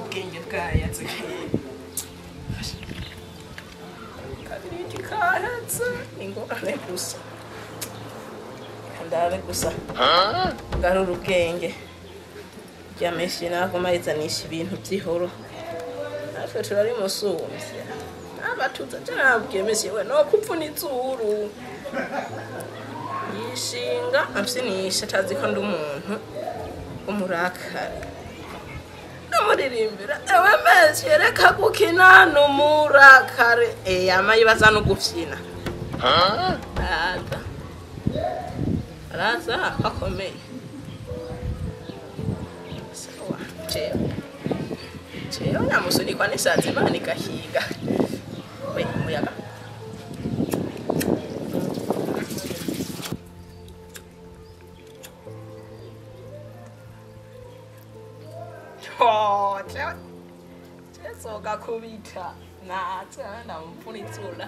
Ubwenge bwayatse kabiriti kahatse ingorane gusa ndabe gusa ngarura ubwenge ryamenshi nakomayizanisha ibintu by'ihoro natwe turari musumvya abatuza nabwiye mesi we no kupfuna izuru yishinga amfyinisha atazi ko ndi umuntu umurakare amuririmbira ewe mesi reka gukina n'umurakare amayibaza no gufyina araza akomeye sawa jewe jewe namusunikwa n'isazi Imana igahiga we umuyaga Chesoka kubita natse ndamupfunitsula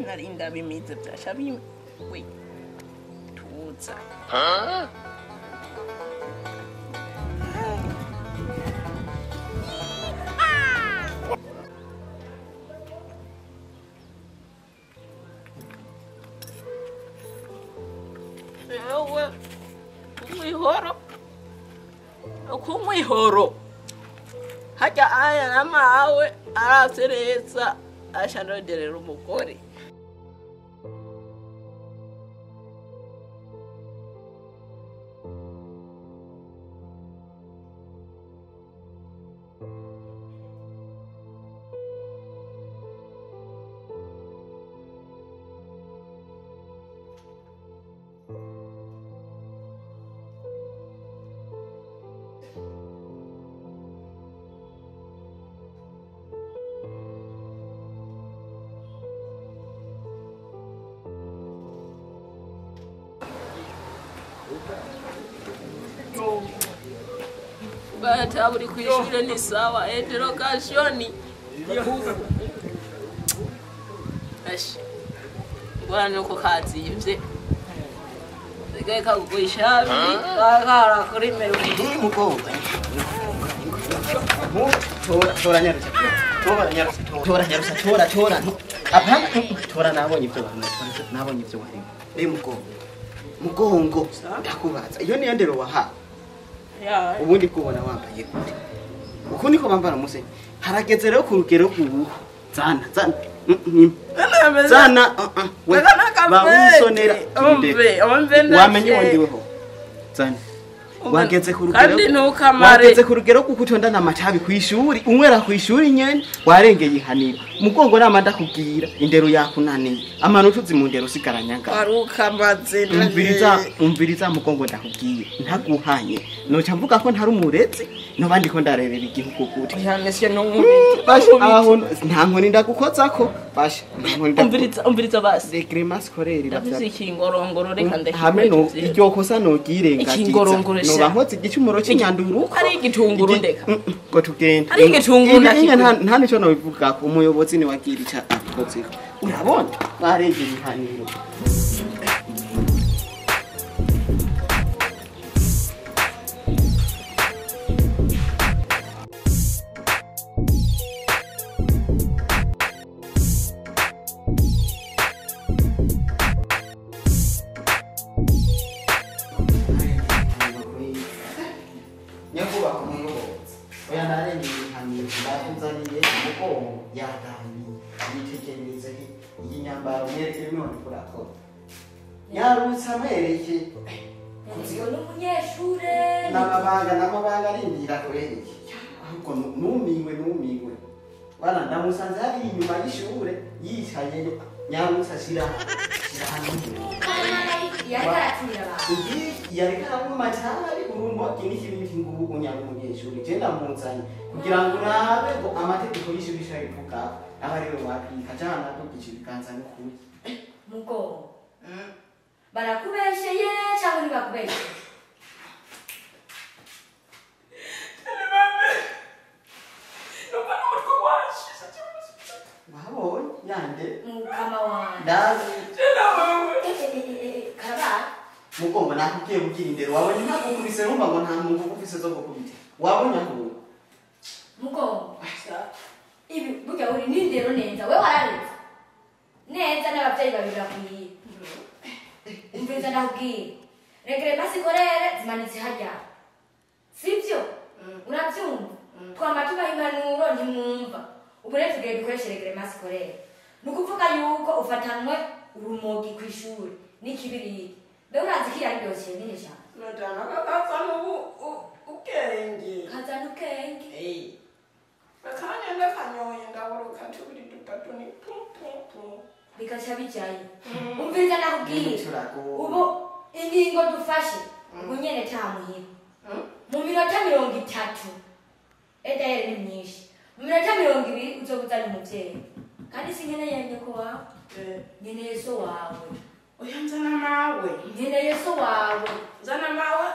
narinda bimize byasha we tuza Kumwihoro hajya aya namawe arasereza ashandoderera umugore Bata buri kwishure ni sawa interrogation ashi ngwana nuko kazimvye sigaye kagugurisha bakara kuri melody mukobwa tora nyarusa tora nyarusa tora nyarusa tora tora apana tora nabonye ibyo barimo nabonye ibyo barimo be mukobwa mugongo ndakubaza iyo niyo ndero waha ubundi kubona wambaye gute uko niko bambara muse harageze rero ku rugero ubu zana zana zana bawisonera wamenye wondiweho zana wageze ku rugero kandi ntukamare wageze ku rugero kukutonda namatabi kwishuri unywera kwishuri nyene warengeye ihaniro mugongo nama ndakubwira indero yakunaniye amanota uzi mu ndero usigaranyanga warukamaze umviriza umviriza mugongo ndakubwiye ntaguhanye noca mvuga ko ntari umurezi nobandi ko ndarerera igihugu gute aho nta nkoni ndagukozako basha umviriza umviriza basi reglement scolaire iravuze ikingorongoro reka ndakubwira hamwe no iryo kosa nogirengagiza noba nkoze igicumuro cy'inyanduruko ari igitunguru ndeka ngo tugende ari igitunguru ndakigenda nta nico nobivuga ko umuyobozi ni wagira ica abikozeko urabona barengeye ihaniro nyakubahwa umuyobozi oya narengeye ihaniro ndakuzaniye umugongo yaganiye yitegereze iyi nyambaro mwereke none kurakora yarutse amwereke n'umunyeshure n'amabanga n'amabanga arindira kwereke ahubwo numiwe numiwe bana ndamusanze hari inyuma y'ishure yicayeyo nyarutse ashira ashira hano. Yariko araturira abantu. Yariko aranywa amatabi urumogi n'ikibiriti ngubu unyara umunyeshuri. Je ndamuzanye kugira ngo urabe ngo amategeko y'ishuri abivuga aba ariwe wapika jana kugica ibiganza n'ukuri. Mugongo. Barakubesheye cyangwa ntibakubesheye? Wabonye yande mukama wanjye. Ndazi. Karaba. Mugongo nakubwiye kugira indero wabonye ntakukubise numva ngo nta muntu ufise zo gukubita. Wabonye aho. Mugongo. Ibi burya uri n'indero neza we wararetse. Neza n'abavyeyi babiri bakwiye. Umviriza ndakubwiye. Regere masikorere zimanitse harya. Sivyo? Uravyumva? Twama tubaha impanuro ntimwumva. Ubu rero tugiye dukoreshe regere masikorere. Ni ukuvuga yuko ufatanwe urumogi kw'ishuri n'ikibiriti. Mbega urazi ko ari dosiye nini cyane. Notana kakazana ubwenge. Kazana ubwenge. Akanya ndakanyoye ndaburuka tubiri dutatu ni pum pum pum. Bigaca bijayo. Umviriza ndakubwiye. Ubu ingingo dufashe ubu nyene tamuhira. Mu minota 30. Edayeri ni myinshi. Mu minota 20 uzobuzana umuvyeyi. Kandi sinkeneye nyoko wawe. Nkeneye so wawe. Oya nzana mawe. Nkeneye so wawe. Nzana mawe.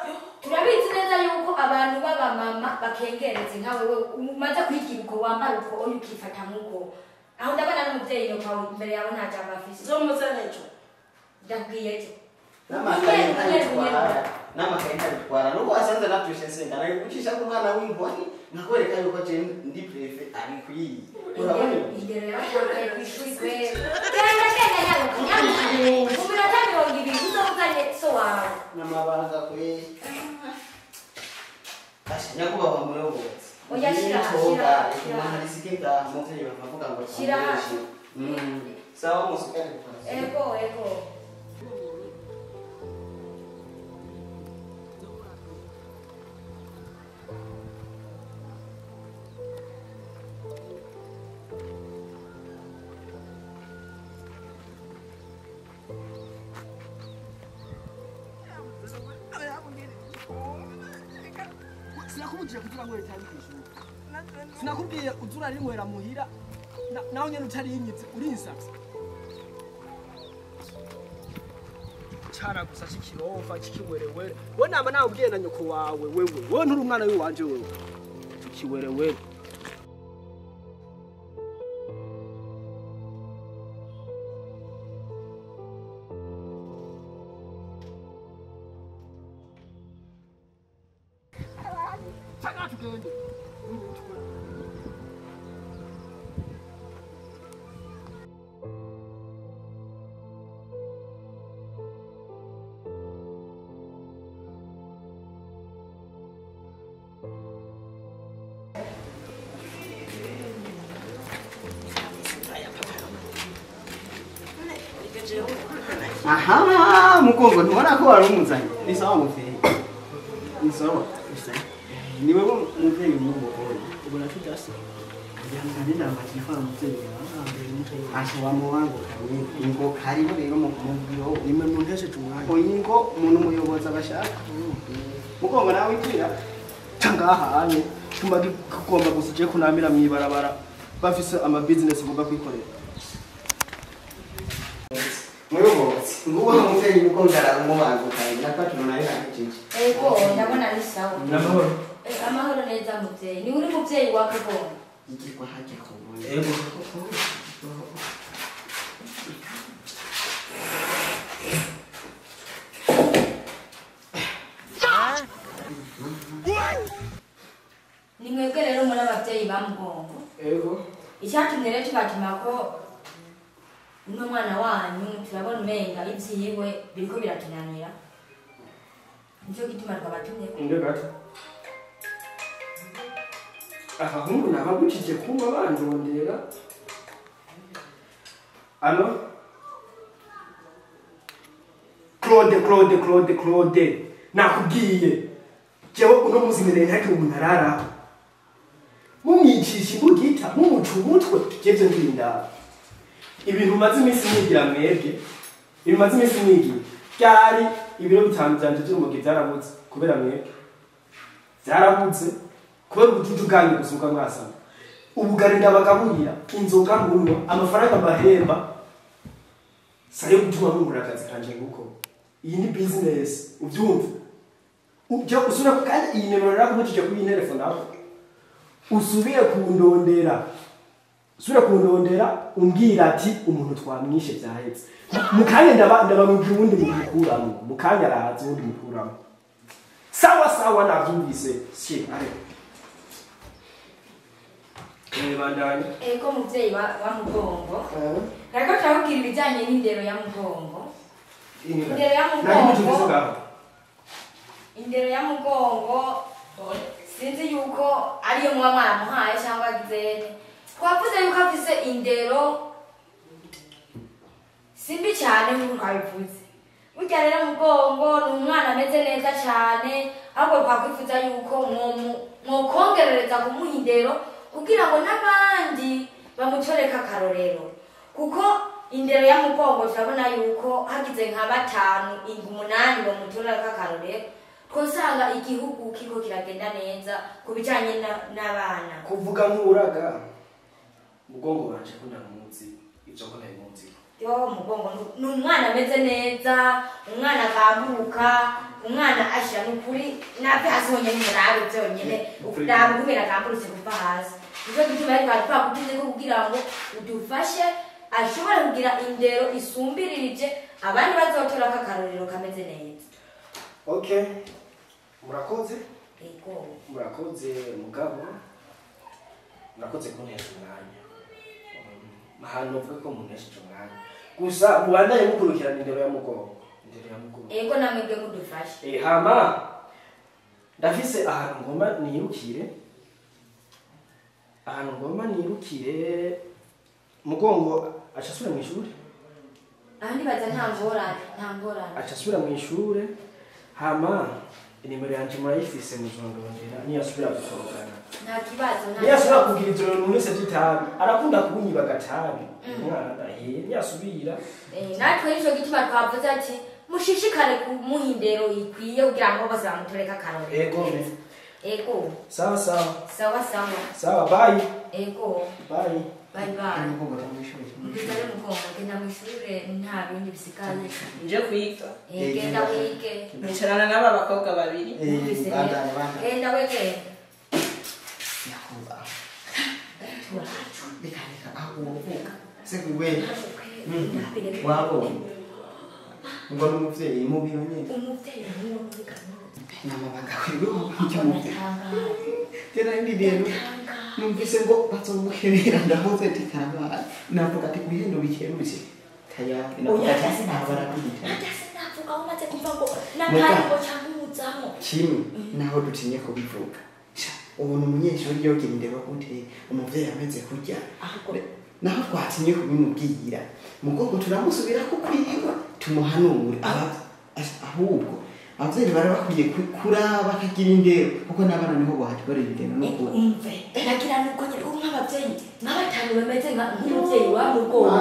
Turabizi neza yuko abantu b'abamama bakengeretse nkawe wewe umaze kwigira uko wambara uko oya ukifata nk'uko. Aho ndabona n'umuvyeyi nyoko wawe imbere yawe nta jambo afise. Nzomuzana ejo. Ndakubwiye ejo. N'amakaye ntabitwara. Nuko wasanze navyushe nsenga nabigucisha ku mwana w'inkoni nkakwereka yuko je ndi prefe abikwiye. Urabona indero yawe kw'ishuri kwera. Genda genda nyaruka nyaruka. Mu minota 20 uzobuzane so wawe. N'amabanga kwe. Asha nyakubahwa muyobozi. Oya shira shira. Imana risike ngaha umuvyeyi bakavuga ngo shira. Sawa musikane. Ego ego. Sinakubujije kugira ngo itabi kwishuri. Sinakubwiye uzura rinywera muhira naho nyene utarinyitse urinsavye. Cara gusa cikirova cikiwerewere. We nama nawe ubwiye na nyoko wawe wewe. Wewe nturi umwana w'iwanje wewe. Tukiwerewere. Aha, mugongo ntubona ko wari umuzanye. Ni sawa muvyeyi. Ni sawa. Ni wewe muvyeyi w'umugore. Ubona tudasa. Ngira ndambaye muvyeyi wawe. Asha wa muwangu kanye. Ingo hariho rero mu biro nimwe muntesheje umwanya. Oyingo umuntu umuyobozi abashaka. Mugongo nawe witira. Cangaha anye. Tumba kugomba gusije kunamira mwibarabara. Bafise ama business ugomba kwikorera. Muyobozi, nguwo muvyeyi mugongo aramubangukanye nakatuna nayo nakijiji. Ego ndabona ari sawa. Namahoro. Amahoro neza muvyeyi. Ni uri muvyeyi wa Kagongo. Igirwa hajya kubona. Ego. Ni mwebwe rero muri abavyeyi ba Mugongo. Ego. Icyatumye rero tubatuma ko uno mwana wanyu turabona umenga ivyiwe biriko biratunanira. Nico gituma twabatumye ko. Inde gato. Abahungu nababujije kuba bandondera. Allo? Claude Claude Claude Claude nakubwiye. Jewe uno muzi nere ntake umuntu arara. Mumwicisha imbugita mumuca umutwe jevyo ndinda. Ibintu maze iminsi nigira mwebwe. Ibintu maze iminsi nigira. Ryari ibiro 5 byanje by'urumogi byarabutse kubera mwebwe. Byarabutse kubera ubujuju bwanyu gusuka mwasana. Ubugari ndabagaburira, inzoga ngunywa, amafaranga mbahemba. Sayo gutuma munkura akazi kanje nguko. Iyi ni business, ubyumva. Ujya usura kandi iyi nimero narakubujije kuri iyi telefone aho. Usubire kundondera. Usubire kundondera umbwira ati umuntu twamwishe byahetse. Mukanya ndabamubwira uwundi mukuramo. Mukanya arahaza uwundi mukuramo. Sawa sawa navyumvise. Si are. Bandanye. Ego muvyeyi wa Mugongo. Nariko turakubwira ibijanye n'indero ya Mugongo. Indero ya Mugongo. Indero ya Mugongo sinzi yuko ariyo muba mwaramuhaye cyangwa agizene. Twavuze yuko afise indero simbi cyane nk'uko twabivuze. Burya rero Mugongo ni umwana ameze neza cyane, ahubwo twakwifuza yuko mwokongerereza kumuha indero kugira ngo n'abandi bamucoreka akarorero. Kuko indero ya Mugongo turabona yuko hagize nka 5 8 bamutoreka akarorero, twosanga igihugu kiko kiragenda neza ku bijanye n'abana. Kuvuga nk'uraga Mugongo wanje ko ndamuzi ivyo ko ndabimuzi. Yo Mugongo ni umwana ameze neza, umwana akambuka, umwana ashira n'ukuri nave hasi honyene murabe byonyene ukuraba kumera akamburutse kuva hasi. Nico gituma ariko twakutuze ko kugira ngo udufashe ashobora kugira indero isumbiririje abandi bazotora akarorero kameze neza. Okay. Murakoze? Ego. Murakoze mugabo. Murakoze kuntesha umwanya. Mahano uvuga ko muntesha umwanya. Gusa mubandanye mukurikirana indero ya Mugongo. Indero ya Mugongo. Ego namwebwe mudufashe. Hama ndafise ahantu ngomba nirukire. Ahantu ngomba nirukire. Mugongo aca asubira mu ishure. Ahandi baza nta ngorane, nta ngorane. Aca asubira mu ishure. Hama inimero yanje murayifise muzondondera niyasubira gusorogana. Nta kibazo nta. Niyasubira kugira ivyo bintu mwese by'itabi. Arakunda kunyiba agatabi. Umwana niyasubira. Natwe nico gituma twavuze ati mushishikare kumuha indero ikwiye kugira ngo bose bamutoreka akarorero. Ego. Ego. Sawa sawa. Sawa sawa. Sawa bye. Ego. Bye. Bye bye. Mugongo tamwishure. Ngenda Mugongo genda mwishure nta bindi bisigaye. Nje kwiga. Genda wige. Nicarana n'aba bakobwa babiri. Bandanye. Genda wige. Yakuba. Reka aho uvuka. Se kuwe. Wabo. Ngo n'umuvyeyi mubi nyene. Umuvyeyi mubi muri kaminuza. Namabanga kwiwe cy'umuvyeyi. Tena ndi rero. Numvise ngo bazomukerera ndahoze ati karabara. Navuga ati kubihendo bikerutse. Tayari navuga ati abarabita. Navuga umaze kumva ngo nakari ngo cyamuzamo. Kimwe naho dutinye kubivuga. Ubona umunyeshuri yogira indero gute umuvyeyi ameze kurya. Naho twatinye kubimubwira. Mugongo turamusubira ko kwiga tumuhanure ahubwo abavyeyi bari bakwiye kuraba bakagira indero kuko n'abana niho bohatwarira indero no kuba umve nagira nuko nyine nk'abavyeyi nk'abatanu bameze nk'umuvyeyi wa Mugongo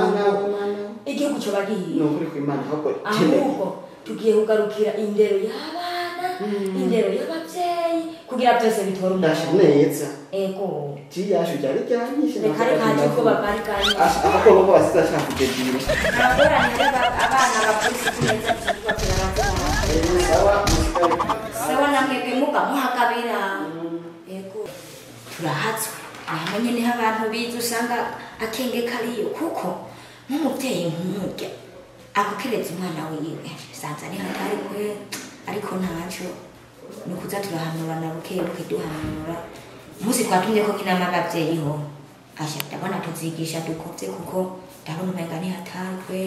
igihugu cyo bagiye no kuri kw'Imana ahubwo ahubwo tugiye kugarukira indero y'abana indero y'abavyeyi kugira byose bitore umuntu neza. Ego jiyashu ryari ryanyishe reka reka ko babarikanye ahubwo bo basize ashaka kugedira abana bakuze neza sawa. Sawa namwebwe muga muhagabira. Ego turahatswe naho nyene abantu bize usanga akenge kariyo kuko nk'umuvyeyi nk'umurya akukereza umwana wiwe sanza ni hatari kwe ariko ntaco nukuza turahanurana buke buke duhanura umunsi twatumye ko kinama abavyeyi ho asha ndabona tuzigisha dukovye kuko ndabona umenga ni hatari kwe.